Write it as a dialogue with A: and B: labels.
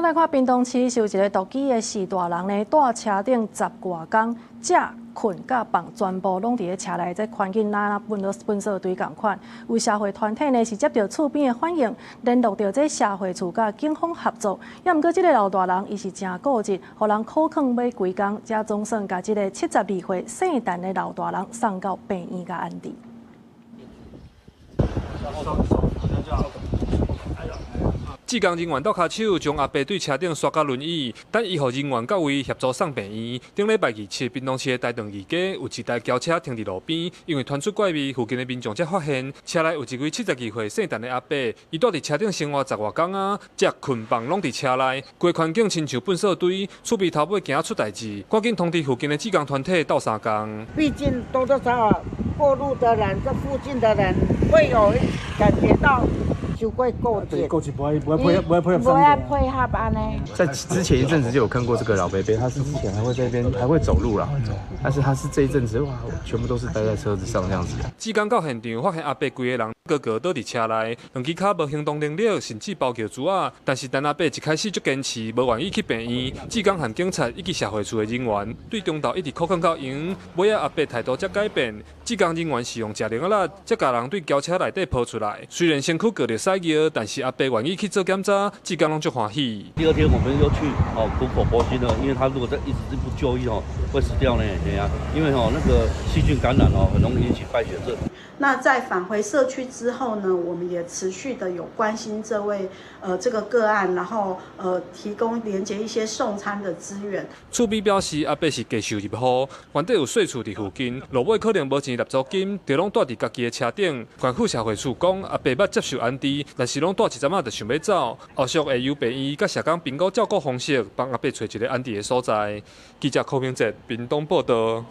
A: 來看屏東市是有一个獨居的序大人呢，蹛車頂十外工，食、睏佮放全部攏佇咧車內，這環境若糞垃圾堆仝款。有社會團體呢是接著厝邊的反應，聯絡著這社會處佮警方合作。猶毋過這个老大人伊是誠固執，予人苦勸欲幾工，才總算共這个72歲姓陳的老大人送到病院共安置。
B: 志工人員鬥跤手將阿伯對車頂徙到輪椅，等醫護人員到位協助送病院。頂禮拜二七，屏東市的大長二街有一台轎車停佇路邊，因為傳出怪味，附近的民眾才發現車內有一位72歲姓陳的阿伯，伊蹛佇車頂生活十外工啊，食睏放攏佇車內，規環境親像糞掃堆，厝邊頭尾驚出代誌，趕緊通知附近的志工團體鬥相共。
C: 畢竟多多少少過路的人，這附近的人會有感覺到。就會固執，
D: 固執不愛不愛配合，不愛配合，
C: 不愛配合按呢。
E: 在之前一陣子就有看過這個老伯伯，他是之前還會在邊，還會走路啦，但是他是這一陣子哇，全部都是待在車子上這樣子。
B: 志工到現場發現阿伯規個人閣閣倒佇車內，兩支跤無行動能力，甚至包轎珠仔。但是陳阿伯一開始足堅持，無願意去病院。志工和警察以及社會處的人員對中晝一直苦勸到閒，尾仔阿伯態度才改變。志工人員是用食奶仔力，才共人對轎車內底抱出來。雖然身軀閣著屎尿，但是阿伯願意去做檢查，志工攏足歡喜。
F: 第二天我們又去哦苦口婆心的，因為他如果再一直不就醫哦，會死掉呢。對啊，因為哦那個細菌感染哦，很容易引起敗血症。
G: 那在返回社區之後呢，我們也持續的有關心這位這個個案，然後提供連接一些送餐的資源。
B: 厝邊表示阿伯是低收入戶，原底有細厝佇附近，路尾可能無錢納租金，就攏蹛佇家己的車頂。縣府社會處講，阿伯捌接受安置，但是攏蹛一陣仔就想欲走，後續會由病院佮社工評估照顧方式，幫阿伯揣一个安置的所在。記者柯明哲屏東報導。